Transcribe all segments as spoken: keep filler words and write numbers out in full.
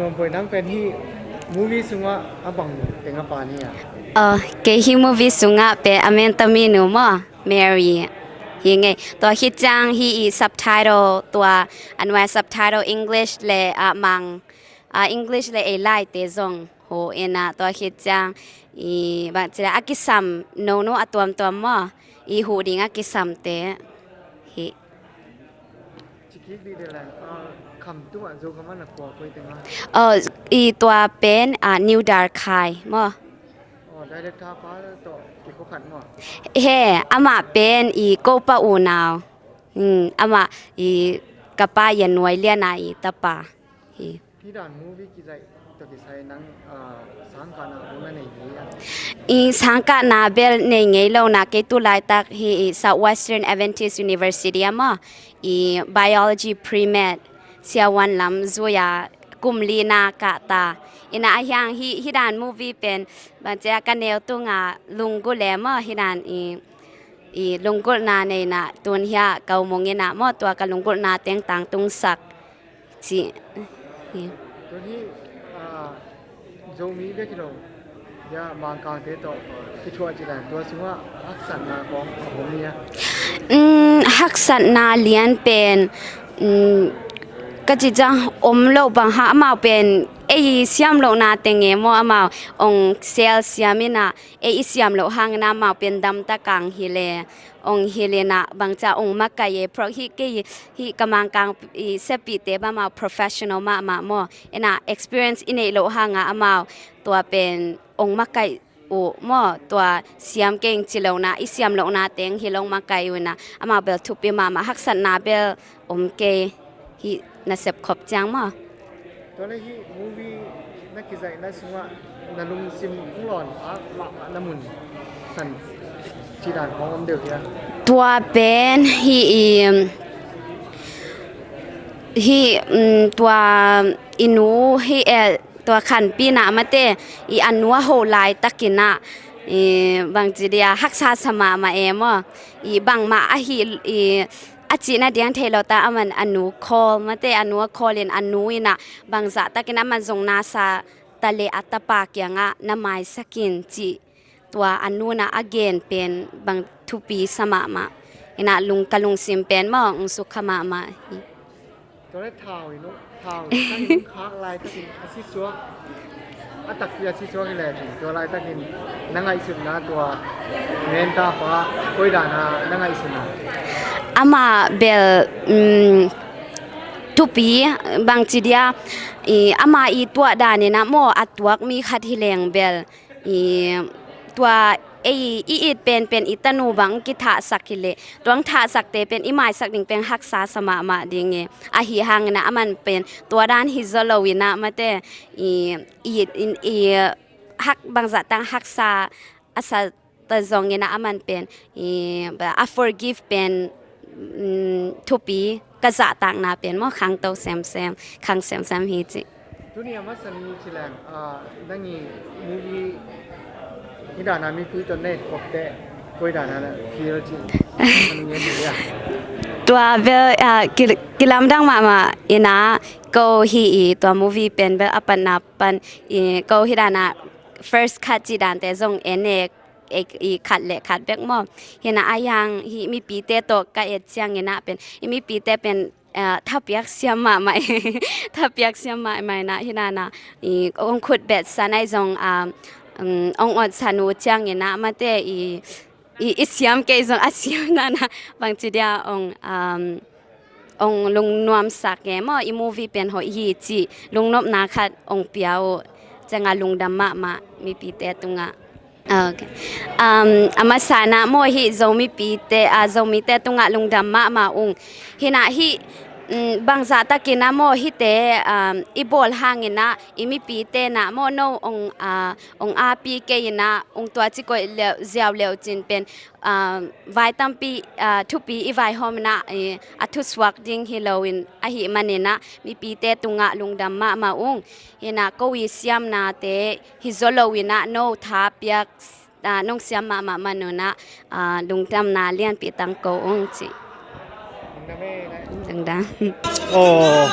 Nuam Poi, nang pen hih movie sungah a bang teng a pa ni a? Aw, kei hih movie sungah pen a mentami nu maw, Mary. Hi ngei. Tua khit ciang hih i subtitle, tua a nuai subtitle English le, ah, Mang, ah, English le ei laite zong huh in ah, tua khit ciang i bangci a kisam nonu a tuamtuam maw, i huh ding a kisamte hi. Cikik dih dih leng, ah, kham tungah Zogam ah na kua koi teng a? Oh, i tua pen, ah, New Darkhai maw. Oh, director pa tawh kikhua khat maw? He, amah pen i ko pa unau. Hmm, amah i ka pa Yan Nuai Lian a i tapa hi. Hih dan movie kizaih tawh kisai nang, ah, sangkahna hong na nei hi a? I sangkahna bel nei ngei lo na, kei tu laitak hih i Southwestern Adventist University ah maw, i biology pre-med siavuan lam zui a kum li na kah ta. In ah a hiang hih, hih dan movie pen bangci a ka neu tungah lunggulh e maw, hih dan i, i lunggulhna nei in ah tun hiah ka um ung in ah maw, tua ka lunggulhna teng tangtungsak cih hi. Tun hih, ah, Zomi bek hi lo, ya, Mangkangte tawh kithuah cih dan tua sungah haksatna kong a om hi a? Um, haksatna lian pen, um, ka cih ciang om lo bang hang, amau pen ei siam lohna teng e maw, amau ong sel siam in ah, ei i siam loh hang in ah amau pen damtak ang hi le, ong hilh in ah bangci a ong makaih e, pro hih kei hih ka Mangkang i siapite bang amau professional mahmah maw, in ah experience i neih loh hang a amau tua pen ong makaih uh maw, tua siam keng ci lo na, i siam lohna teng hi lo makaih uh in ah amau bel thupi mahmah, haksatna bel om kei. Hih nasep khop ciang maw. Tua le hih movie na kizaihna sungah na lungsim hong lawn a mahmah na mun san cih dan hong om deuh hia? Tua pen hih i, hih, um, tua i nu hih e, tua Khanpi na mate, i a nu a ho laitakin ah, i bangci dia haksa sa mahmah e maw. I bangmah ahi, i a cihna diang thei lo ta, aman a nu call mate, a nu a call in, a nu in ah bangzah takin aman zong na sa ta le a tapa kiangah na maisak in cih, tua a nu in ah a gen pen bang thupi sa mahmah. In ah lung, ka lungsim pen maw, ong sukha mahmah hi. Tua le thau in, thau in, tang in khak laitakin a si suak, a takpi a si suak hi le cin, tua laitakin na ngaihsutna tua menta pa koi dan a na ngaihsutna? Amah bel, um, thupi bangci dia, i, amah i tuah dan in ah maw, a tuak mi khat hi leng bel, i, tua ei i it penpen i tanu bang kithahsak hi leh, tua hong thahsakte pen i maisak ding pen haksa sa mahmah ding e. Ahi hangin ah aman pen tua dan hi zaw lo in ah mate, i, i, i, i hak, bangzah tang haksa a sa ta zongin ah aman pen, i, a forgive pen, um, thupi ka zahtakna pen maw, khangto semsem, khang semsem hi ci. Tuni a masa ni ci leng, ah, nang i movie hi dan a mipi tawh na et khop teh koi dan a na feel ci? Tua bel, ah, ki, kilamdang mahmah in ah, ko hi i tua movie pen bel a patna pan i, ko hi dan a first cut ci dante zong en e, e, i khat le khat bek maw. Hi in ah a hiang hih mipite tawh ka et ciangin ah pen, i mipite pen, ah, thapiak siam mahmah e. Thapiak siam mahmah in ah, hi dan a, i, ong khut bet san ai zong, ah, um, ong ot san uh ciangin ah mate i, i, i siam kei zong a siam dan a bangci dia ong, um, ong lungnuamsak e maw, i movie pen hoih hi cih lungnopna khat ong pia uh ciangah lungdam mahmah mipite tungah. Ok. Um, a masa in ah maw hih Zomipite, ah, Zomite tungah lungdam mahmah ung. Hi in ah hih, um, bangzah takin ah maw hihte, um, i bawl hangin ah i mipite in ah maw no ong, ah, ong api kei in ah ong tua ci koih leuh, ziau leuh cin pen, ah, vai tampi, ah, thupi i vaihawm in ah, eh, a thusuak ding hi loin ahih manin ah mipite tungah lungdam mahmah ung. Hi in ah ko i siamnate hi zaw loin ah no thapiak, ah, nong siam mahmah man un ah, ah, lungdamna lianpi tang ko ung ci. Lungdam. Aw.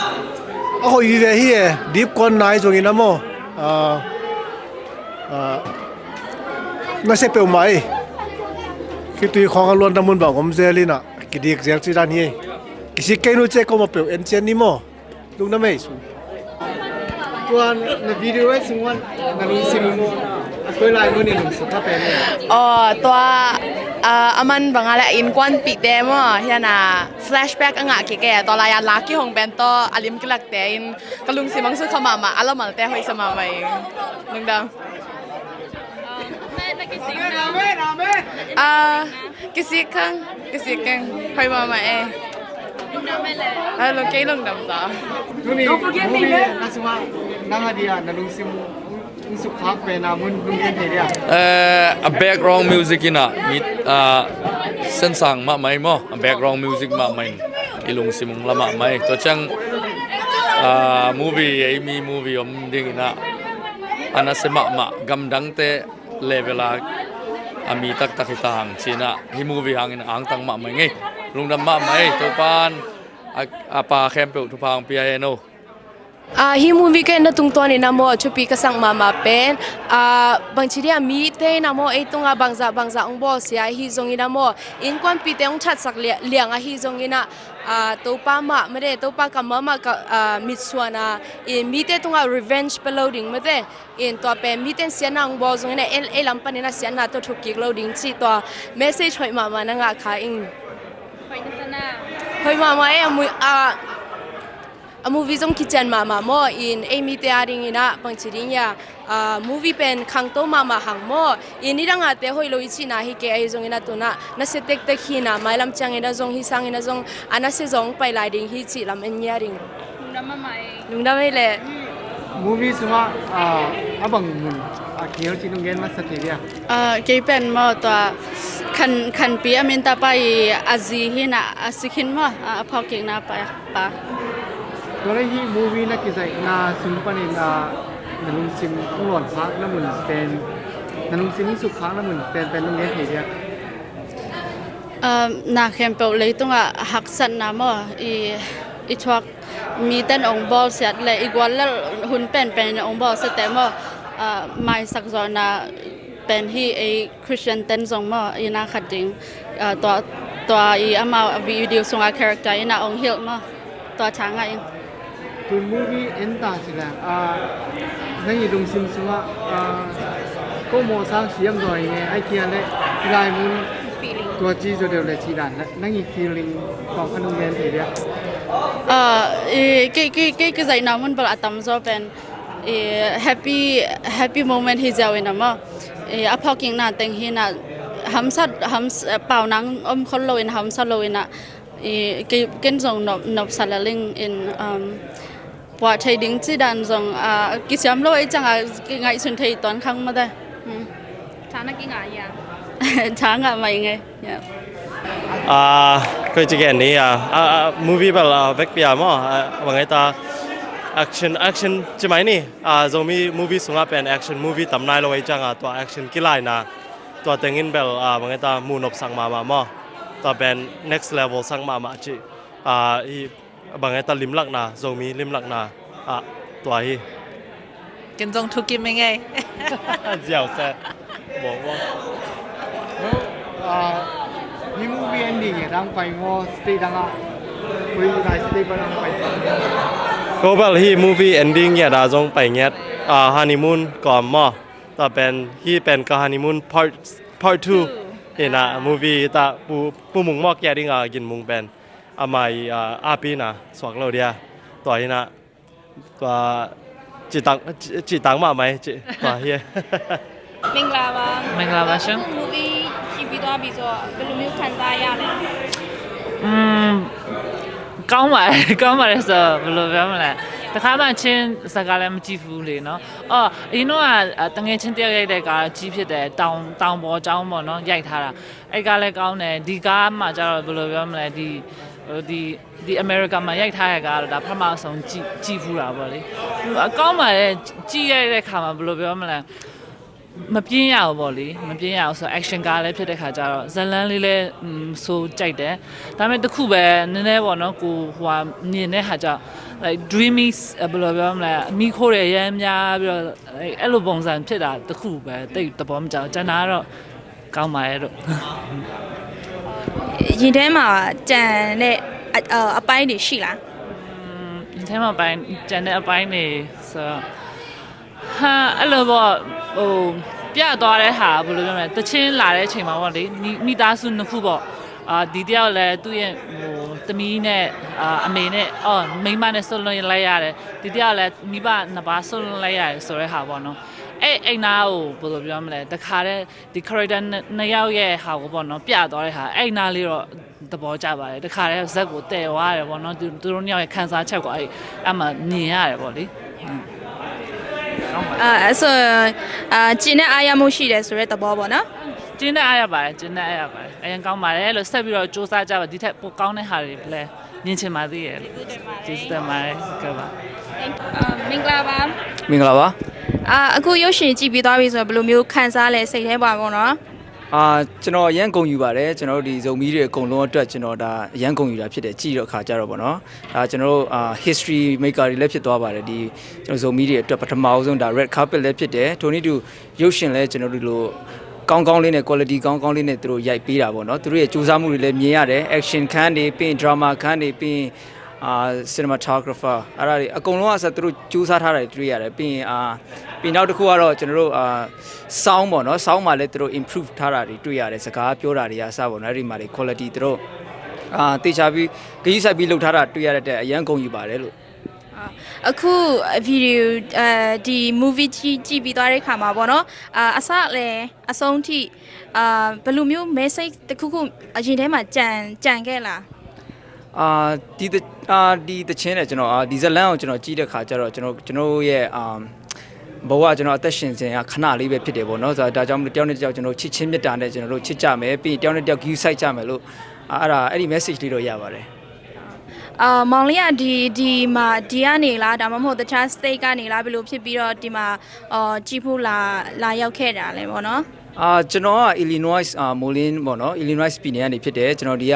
A hoih vive hi e, dip kuan nai zongin a maw. Ah, ah, na se peuhmah ei. Khitui khawng a luan na mun bang om zel inah kidik zel ci dan hi ei. Kisik kei nu ce ko ma peuh en cian ni maw. Lungdam ei sung. Tua na video ai sung wan na lungsim a koi lai mun in lungsim ka pen ei. Aw, tua, ah, a man bang a le innkuanpihte maw, hiana flashback a ngah kik e, tua lai a la kihong pen tawh a lim kilakte in ka lungsim ang sukha mahmah, a lamalte hoihsa mahmah ing. Lungdam. Ah, kisik kang, kisik kang, hoih mahmah e. Ah, lung kei lungdam ta. Tuni movie na sungah nang a dia na lungsim sukkhak pen a mun lungdam thei dia. Eh, a background music inah mit, ah, sensang mahmah ei maw, a background music mahmah in i lungsim ung la mahmah ei. Tua ciang, ah, movie ei mi movie om ding inah a nasia mahmah gamdangte level a, a mi taktak hi ta hang cinah hi movie hangin angtang mahmah ngei. Lungdam mahmah ei, Topan a, a pa khempeuh thupha ang pia hen o. Ah, hi movie ka etna tungtawn inah maw, thupi ka sak mahmah pen, ah, bangci dia mite inah maw, ei tungah bangzah bangzah ong bawlsia ahi zong inah maw, innkuanpihte ong thatsak liang ahi zong inah, ah, Topa mah made, Topa kam mahmah ka, ah, mitsuan a, i mite tungah revenge pe lo ding mate. In tua pen miten siatna ong bawl zongin a, ei lam panin a siatna tawh thuk kik lo ding cih tua message hoih mahmah na ngah kha ing. Hoih mahmah e, a movie zong kician mahmah maw, in ei mite a dingin a bangci ding ia, movie pen khangto mahmah hang maw, in nidang a te hoih lo i cihna hi kei ahi zongin a tunah nasia tektek hi na, mailam ciangin a zong hi sangin a zong a nasia zong pai lai ding hi cih lam en ngia ding. Lungdam ei le. Movie sungah, ah, a bang mun a kihel cih nong gen masa thei dia? Ah, kei pen maw tua khan, khanpi a min tapa i a zi hi na, a sikhin maw, ah, a phawkkikna pa, pa. Tua le hi movie na kizaihna sung panin, ah, na lungsim ong lawn phakna mun pen, na lungsim ong suk phakna mun pen pen nong gen thei dia? Ah, na khempeuh leitungah haksatna maw, i, i thuak miten ong bawlsiat le i guallelh hun penpen in ong bawlsiate maw, ah, maisak zawhna pen hi ei Christian ten zong maw, i na khat ding, ah, tua, tua i amau a video sunga character ina ong hilh maw, tua tha ngah ing. Tun movie en ta cila, ah, nang i lungsim sungah, ah, ko mawh sang siam zaw ing e, ai kia le, i lai mun tua ci zaw deuh le ci dan le, nang i feeling tawh kha nung gen thei dia? Ah, i, kei, kei, kei kizaihna mun bel a tam zaw pen, i, happy, happy moment hi ziau in a maw. I, a phawkkikna teng hi na, hamsat, hams-, pau nang om khol lo in, hamsat lo in a, i, kei, ken zong nop, nopsa laling in, um, puah thei ding ci dan zong, ah, kisiam lo ei ciang a, kingaihsun thei tuan khang mate. Hmm. Tha na kingah hia? Tha ngah mai ngei. Yeah. Ah, koi ci gen ni, ah, ah, ah, movie bel, ah, vekpi a maw, ah, bang ei ta action, action ci mai ni, ah, Zomi movie sungah pen action movie tam nai lo ei ciang a, tua action kilaina, tua tengin bel, ah, bang ei ta muh nopsak mahmah maw. Tua pen next level sak mahmah ci, ah, i bang ei ta limlakna, Zomi limlakna, ah, tua hi. Ken zong thukim ing ei. Ziau se. Bo, bo. Ah, hi movie ending e dang pai ngo state dang a. Koi lai state ba dang pai. Ko bel hi movie ending e da zong pai ngiat. Ah, honeymoon ko maw. Ta pen, hi pen ka honeymoon part, part two. Ina movie ta pu, pu mung maw kia ding a gin mung pen. Amai, ah, api na suak lo dia. Tua hi na, tua citang, ci-, citang mahmah ci, tua hi. Mengla ba. Mengla ba, sure. Movie i video a video, belu miu kan da ya le. Hmm, kau mai, kau mai so, belu bia male. Ta kha ma chin sa ka le ma ci fu le no. Oh, you know, ah, ah, သူငယ်ချင်းတယောက်ရိုက်တဲ့ကားကြီးဖြစ်တယ်။ တောင် တောင်ပေါ်ကျောင်းပေါ့နော်၊ ရိုက်ထားတာ။ အဲ့ကားလည်းကောင်းတယ်။ ဒီကားမှာကျတော့ ဘယ်လိုပြောမလဲ၊ ဒီ ဟို ဒီ ဒီအမေရိကန်မှာရိုက်ထားတဲ့ကားကတော့ ဒါပထမဆုံးကြည့် ကြည့်ဖူးတာပေါ့လေ။ ကောင်းပါတယ်။ ကြည့်ရတဲ့အခါမှာ ဘယ်လိုပြောမလဲ၊ မပြင်းရဘူးပေါ့လေ၊ မပြင်းရဘူးဆိုတော့ action ကားလည်းဖြစ်တဲ့ခါကျတော့ ဇာတ်လမ်းလေးလည်း อืม ဆိုကြိုက်တယ်။ ဒါပေမဲ့တစ်ခုပဲနည်းနည်းပေါ့နော်၊ ကိုဟိုဟာမြင်တဲ့ဟာကျတော့ like dreamy ဘယ်လိုပြောမလဲ၊ မီးခိုးတွေအရမ်းများပြီးတော့ like အဲ့လိုပုံစံဖြစ်တာတစ်ခုပဲ၊ သိပ်သဘောမကျဘူး။ ကျန်တာကတော့ကောင်းပါတယ်လို့။ ရင်ထဲမှာကျန်တဲ့အအအပိုင်းတွေရှိလား။ อืม ရင်ထဲမှာပိုင်းကျန်တဲ့အပိုင်းတွေဆိုတော့ ဟာအဲ့လိုပေါ့၊ ဟိုပြသွားတဲ့ဟာ၊ ဘယ်လိုပြောမလဲ၊ တချင်းလာတဲ့အချိန်မှာပေါ့လေ၊ မိမိသားစုနှစ်ခုပေါ့၊ အာဒီတယောက်လည်းသူ့ရဲ့ဟိုသမီးနဲ့အာအမေနဲ့၊ အော်မိန်းမနဲ့ဆွေးနွေးလိုက်ရတယ်၊ ဒီတယောက်လည်းမိဘနှစ်ပါးဆွေးနွေးလိုက်ရတယ်ဆိုတဲ့ဟာပေါ့နော်။ အဲ့အိမ်သားကိုဘယ်လိုပြောမလဲ၊ တခါတည်းဒီ character နှစ်နှစ်ယောက်ရဲ့ဟာကိုပေါ့နော်၊ ပြသွားတဲ့ဟာ၊ အဲ့နားလေးတော့သဘောကျပါတယ်။ တခါတည်းဇက်ကိုတည်သွားတယ်ပေါ့နော်၊ သူသူတို့နှစ်ယောက်ရဲ့ခံစားချက်ကိုအဲ့အဲ့မှာမြင်ရတယ်ပေါ့လေ။ ဟုတ်ပါဘူး။ အာအဲ့ဆိုရင်အာကျင်းနဲ့အားရမှုရှိတယ်ဆိုတဲ့သဘောပေါ့နော်။ ကျင်းနဲ့အားရပါတယ်၊ ကျင်းနဲ့အားရပါတယ်။ အရင်ကောင်းပါတယ်လို့၊ ဆက်ပြီးတော့စူးစမ်းကြပါ၊ ဒီထက်ပိုကောင်းတဲ့ဟာတွေလည်းမြင်ချင်ပါသေးတယ်လို့။ ကျေးဇူးတင်ပါတယ်။ ဟုတ်ကဲ့ပါ။ အာမင်္ဂလာပါ။ မင်္ဂလာပါ။ အာအခုရုပ်ရှင်ကြည့်ပြီးသွားပြီဆိုတော့ ဘယ်လိုမျိုးခံစားလဲ၊ စိတ်ထဲမှာပေါ့နော်။ အာကျွန်တော်အရမ်းဂုဏ်ယူပါတယ်။ ကျွန်တော်တို့ဒီဇုံမီးတွေအကုန်လုံးအတွက် ကျွန်တော်ဒါအရမ်းဂုဏ်ယူတာဖြစ်တယ်။ ကြည့်တဲ့အခါကျတော့ပေါ့နော်၊ ဒါကျွန်တော်တို့အာ history maker တွေလည်းဖြစ်သွားပါတယ်။ ဒီကျွန်တော်ဇုံမီးတွေအတွက်ပထမအဆုံးဒါ red carpet လည်းဖြစ်တယ်။ ထိုနည်းတူရုပ်ရှင်လည်းကျွန်တော်တို့လိုကောင်းကောင်းလေးနဲ့ quality ကောင်းကောင်းလေးနဲ့သူတို့ရိုက်ပေးတာပေါ့နော်။ သူတို့ရဲ့စူးစမ်းမှုတွေလည်းမြင်ရတယ်။ action ခန်းတွေ၊ ပြီးရင် drama ခန်းတွေ၊ ပြီးရင်အာ cinematographer အဲ့ဒါတွေအကုန်လုံးကအစသူတို့စူးစမ်းထားတာတွေတွေ့ရတယ်။ ပြီးရင်အာပြီးနောက်တစ်ခုကတော့ကျွန်တော်တို့အာ sound ပေါ့နော်၊ sound မှာလည်းသူတို့ improve ထားတာတွေတွေ့ရတယ်။ စကားပြောတာတွေကအစပေါ့နော်၊ အဲ့ဒီမှာတွေ quality သူတို့အာသေချာပြီးဂရုစိုက်ပြီးလုပ်ထားတာတွေ့ရတဲ့အတွက်အရမ်းဂုဏ်ယူပါတယ်လို့။ အာအခုဗီဒီယိုအာဒီ movie ကြည့်ကြည့်ပြီးသွားတဲ့ခါမှာပေါ့နော်၊ အာအစလည်းအဆုံးထိအာဘယ်လိုမျိုး message တစ်ခုခုအရင်ထဲမှာကြံကြံခဲ့လား။ အာဒီတအာဒီတချင်းနဲ့ကျွန်တော်အာဒီဇတ်လမ်းကိုကျွန်တော်ကြည့်တဲ့ခါကျတော့ကျွန်တော်ကျွန်တော်ရဲ့အာဘဝကျွန်တော်အသက်ရှင်စဉ်ကခဏလေးပဲဖြစ်တယ်ပေါ့နော်။ ဆိုတော့ဒါကြောင့်မလို့တယောက်နဲ့တယောက်ကျွန်တော်ချစ်ချင်းမေတ္တာနဲ့ကျွန်တော်တို့ချစ်ကြမယ်၊ ပြီးရင်တယောက်နဲ့တယောက်ဂရုစိုက်ကြမယ်လို့အာအဲ့ဒါအဲ့ဒီ message လေးတော့ရပါတယ်။ အာမောင်လေးကဒီဒီမှာဒီကနေလား၊ ဒါမှမဟုတ်တခြား state ကနေလား၊ ဘယ်လိုဖြစ်ပြီးတော့ဒီမှာအာကြည့်ဖို့လာလာရောက်ခဲ့တာလဲပေါ့နော်။ အာကျွန်တော်က Illinois အာ Moline ပေါ့နော်၊ Illinois ပြည်နယ်ကနေဖြစ်တယ်။ ကျွန်တော်ဒီက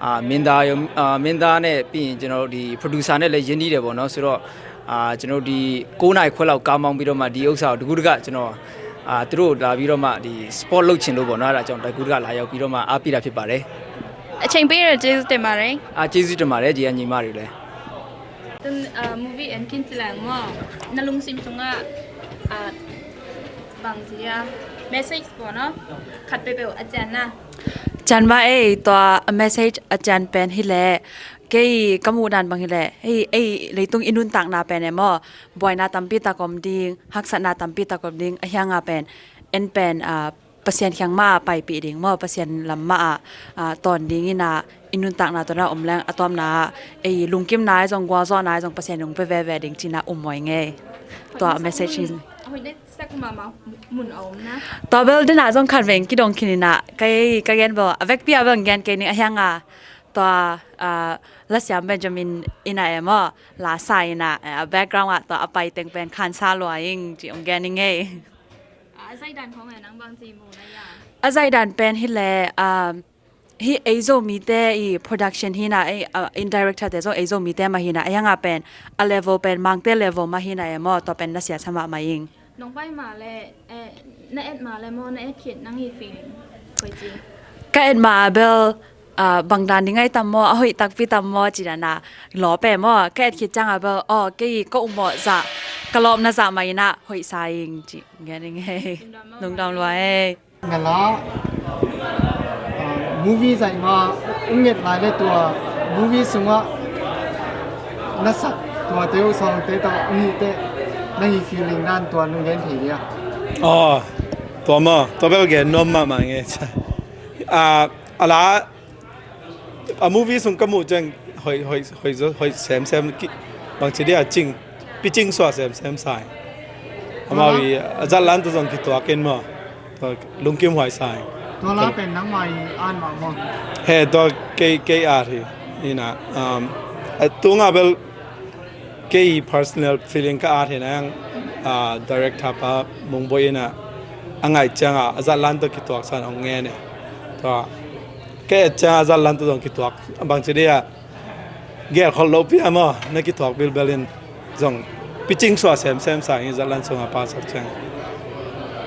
အာမင်းသားရောအာမင်းသားနဲ့ပြီးရင်ကျွန်တော်ဒီ producer နဲ့လည်းရင်းနှီးတယ်ပေါ့နော်။ ဆိုတော့အာကျွန်တော်ဒီကိုးနာရီခွဲလောက်ကားမောင်းပြီးတော့မှဒီဥစ္စာကိုတကူးတကကျွန်တော်အာသူတို့လာပြီးတော့မှဒီ support လုပ်ချင်လို့ပေါ့နော်။ အဲ့ဒါကြောင့်တကူးတကလာရောက်ပြီးတော့မှအားပေးတာဖြစ်ပါတယ်။ အချိန်ပေးရတဲ့ကျေးဇူးတင်ပါတယ်။ အာကျေးဇူးတင်ပါတယ်။ ဒီကညီမတွေလည်း Tun ah, movie en khin cilang maw? Na lungsim sungah ah, bang ci dia message ko no khat peuhpeuh a cian na. Cian mah ei, tua a message a cian pen hileh kei ka muh dan bang hileh ei, ei leitung i nuntakna pen e maw, buaina tampi tak om ding, haksatna tampi tak om ding, a hianga pen en pen ah, Pasian kiang mah ah paipih ding maw, Pasian lam mah ah, ah, tawn ding in ah, i nuntakna tawh na om leng a tawpna ah ei lungkimna ah zong gualzawhna ah zong Pasian in hong pia veve ding cih na um mawi ngei. Tua message in. Tua bel dena zong khat veng kidong khin in ah, kei ka gen bel a vekpi a bel gen kei ning a hianga tua ah, Lasiam Benjamin in ah e maw, la sa in ah, eh, a background ah tua a pai teng pen khansa lua ing cih hong gen ing ei. A zaihdan khawng e nang bang ci mu na ia? A zaihdan pen hileh um, hi ei Zomite i production hina ei uh, in director te zong ei Zomite mah hina, a hianga pen a level pen Mangte level mah hina e maw, tua pen na siasa mahmah ing. Nong pai mah le eh, na et mah le maw, na et khit nang hi feeling koi ci? Ka et mah a bel ah, bang dan ding ai tam maw, a hoih takpi tam maw ci dan a lawp e maw, ka et khit ciang a bel aw kei ka um mawh zah ka lawpna zah mah in ah hoih sa ing ci gen ing ei. Lungdam lua ei. Nga la ah, movie zaih ma ung nget lai le tua movie sungah na sak tuate uh sawngte tawh ung hihte na hi feeling dan tua nung gen thei dia? Aw tua maw, tua bel gen nuam mahmah ngei. Ah, a la a movie sung ka muh ciang hoih hoih hoih zo hoih semsem ki, bangci dia cing picing suah semsem sai. Amau i a zatlan tu zong kituak in maw, tua lungkim huai sai. Tua la pen nangmah i an mah maw? He tua kei kei at hi. Ina um, a tunga bel kei personal feeling ka at hi nang, ah, director pa Mung Boih ina a ngaih ciangah a zatlan tawh kituak san hong ngen e. Tua ka et ciangah a zatlan tawh zong kituak, bangci dih ah, gelkhol lopi a maw, na kituak bilbel in zong picing suah semsem sa ing, zatlan sungah pasak ciang.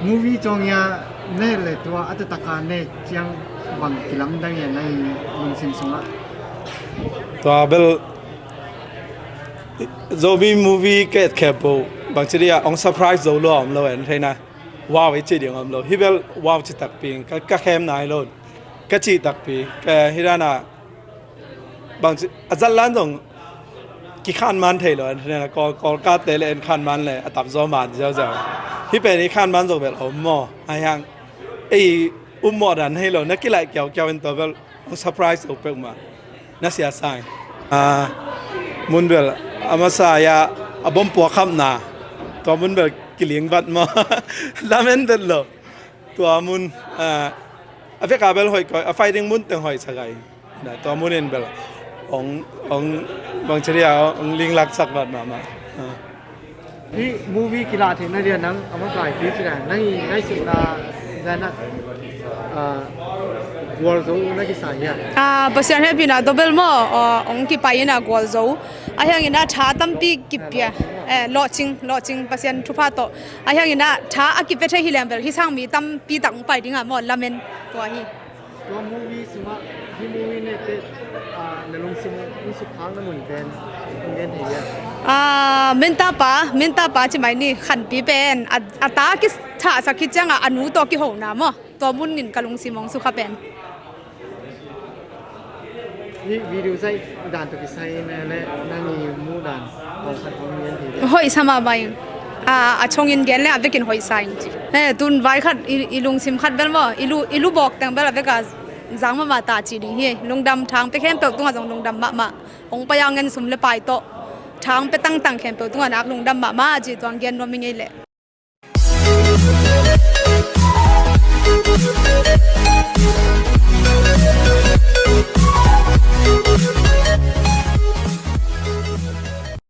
Movie cawng ia ne le tua a tataka ne ciang bang kilamdang ia na i lungsim sungah? Tua bel Zomi movie ka et khempeuh bangci dih ah hong surprise zo lua om lo en theina. Wow i cih ding om lo. Hi bel wow ci takpi ing, ka, ka khemna hi lo. Ka cih takpi, ka hi dana bangci a zatlan zong kikhanman thei lo. En theina Kawl, Kawlkate le en khanman le a tapzaw man ziauziau. Hi pen i khanman zong bel om maw. Ahi hang ei ummawh dan hi lo, na kilaih kiaukiau in tua bel hong surprise zo peuhmah. Na sia sang. Ah, mun bel a masa ia a bom puak khamna, tua mun bel kilingbat maw. Lamen vet lo. Tua mun, ah, a veka bel hoih koi, a fighting mun teng hoih sagai. Na, tua mun in bel hong, hong, bangci dih ah hong linglaksak bat mahmah. Ah. Hih movie kilah theihna dia nang a makaipi ci dan nang i ngaihsutna dan ah, ah, gualzo na kisa hia? Ah, Pasian hehpihna tawh bel maw, ah, hong kipai in ah gualzo. Ahi hangin ah tha tampi kipia, eh, lawhcing, lawhcing Pasian thupha tawh. Ahi hangin ah tha a kipia thei hi leng bel hi sang mi tampi tak hong pai ding ah maw, lamen tua hi. Tua movie sungah, hih movie nete, ah, na lungsim hong sukkhakna mun pen hong gen thei hia? Ah, Mintapa, Mintapa ci mai ni, Khanpi pen a, a ta kithahsak khit ciangah a nu tawh kihona maw, tua mun in ka lungsim hong sukha pen. Hih video zaih dan tawh kisai ne le nang i muh dan tawh khat hong gen thei hia? Hoih sa mahmah ing. A, a chongin gen le a vekin hoih sa ing ci. Eh, tun vai khat i, i lungsim khat bel maw, i lu, i lu bawk teng bel a veka zang mahmah ta ci ding hi. Lungdam, thang pia khempeuh tungah zong lungdam mahmah. Hong pai a ngen sum le pai tawh thang pia tangtang khempeuh tungah nak lungdam mahmah ci tuang gen nuam ing ei leh.